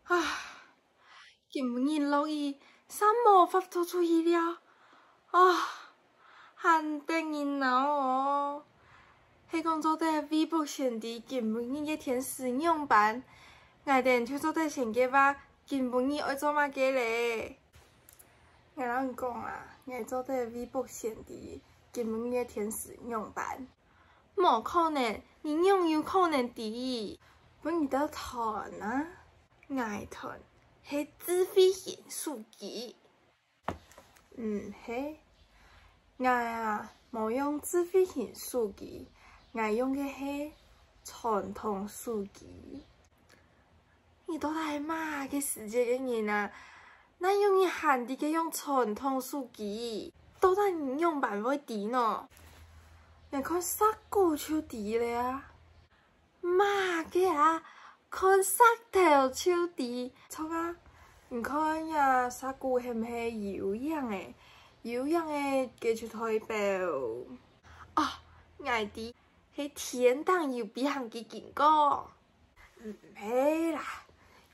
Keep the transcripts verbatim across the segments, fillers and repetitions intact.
啊，今晡日落雨，煞無法度出去尞。啊，還得人惱哦！係講做得未卜先知今晡日个天時仰般，𠊎等就做得先計畫今晡日愛做麼个咧。𠊎摎你講啊，𠊎做得未卜先知今晡日个天時仰般。 無可能，你仰有可能知？分你兜揣啊！𠊎揣係智慧型手機。毋係，𠊎啊，無用智慧型手機，𠊎用个係傳統手機。 你到底係麼个時節个人啊？哪有人還在該用傳統手機？到底你仰般會知呢？連看石牯就知了啊！麼个啊？看石頭就知？著啊！你看這石牯係毋係有影仔？有影仔，該就代表……哦，𠊎知，係天頂有飛行機經過。 毋係啦，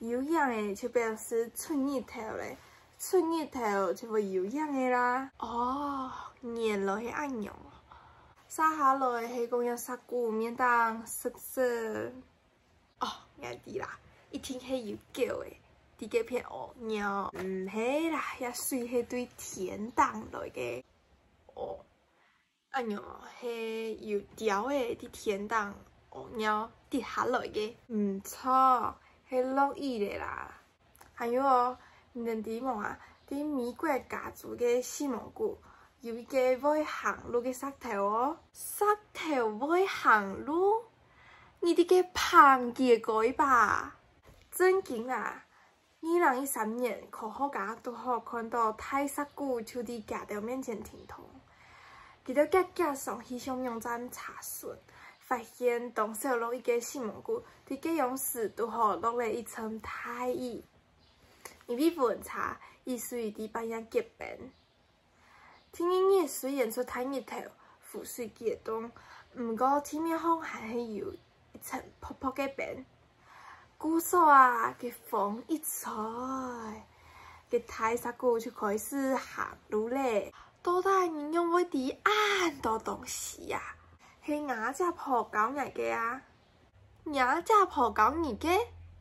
有影仔就表示出日頭咧，出日頭就會有影仔啦。哦，原來係恁樣哦！續下來係講這石牯面頂色色……哦，𠊎知啦，一定係有狗仔在該片屙尿。毋係啦，這水係對天頂來个。哦， 恁樣哦，係有鳥仔在天頂屙尿跌下來个。毋著，係落雨咧啦。還有哦，你等知無啊？在美國加州个西門町有一個會行路个石頭哦。石頭會行路？你在該挷佢个該吧？正經啊！ 二零一三年，科學家堵好看到大石牯就在厥兜面前停動。佢兜遽遽上氣象網站查詢，發現當少落雨个西門町，在該央時堵好落了一陣大雨。因為溫差，雨水在半夜結冰。 第二日雖然出大日頭，湖水解凍，毋過地面項還係有一層薄薄个冰。故所啊，該風一吹，該大石牯就開始行路咧。到底你仰會知恁多東西啊？係吾姐婆教𠊎个啊！ 若姐婆教你个？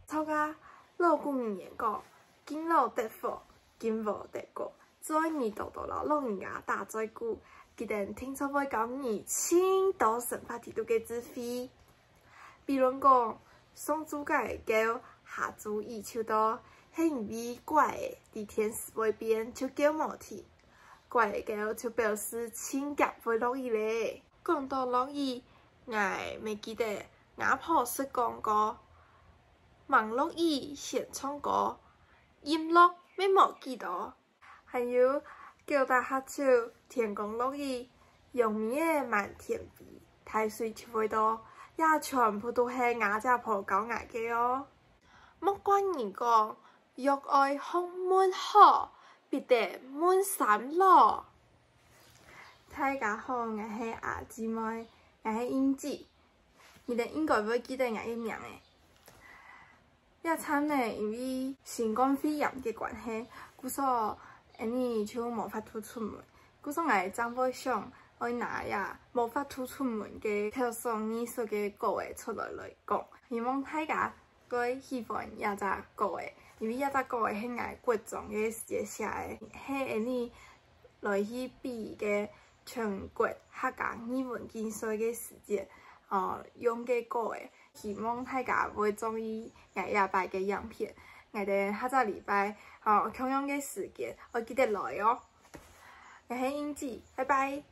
著啊，老古人言講：「敬老得福，敬禾得穀。」做你多多摎老人家打嘴鼓，佢等定著會教你盡多生活裡肚个智慧。比論講，上晝該个狗，下晝雨就到，係因為𧊅仔知天時會變就噭無停。𧊅仔噭就表示盡遽會落雨咧。講到落雨，𠊎乜記得 吾婆識講過：「吂落雨先唱歌，陰落乜無幾多。」還有，狗打哈啾，天公落雨，揚尾仔滿天飛，大水就會到。這全部都係吾姐婆教𠊎个哦。莫怪人講：「欲愛學問好，必得問三老。」大家好，𠊎係阿姊妹，𠊎係英姊。 你等應該會記得𠊎个名仔。這站呢，因為新冠肺炎个關係，故所𠊎俚就無法度出門。故所𠊎正會想愛拿這無法度出門个頭上二首个歌仔出來來講，希望大家會喜歡這隻歌仔，因為這隻歌仔係𠊎國中个時節寫个，係𠊎俚來去比个全國客家藝文競賽个時節，呃，用个歌仔。希望大家會中意𠊎這擺个影片。𠊎兜下隻禮拜，呃，共樣个時間，愛記得來哦。𠊎係英姊，拜拜。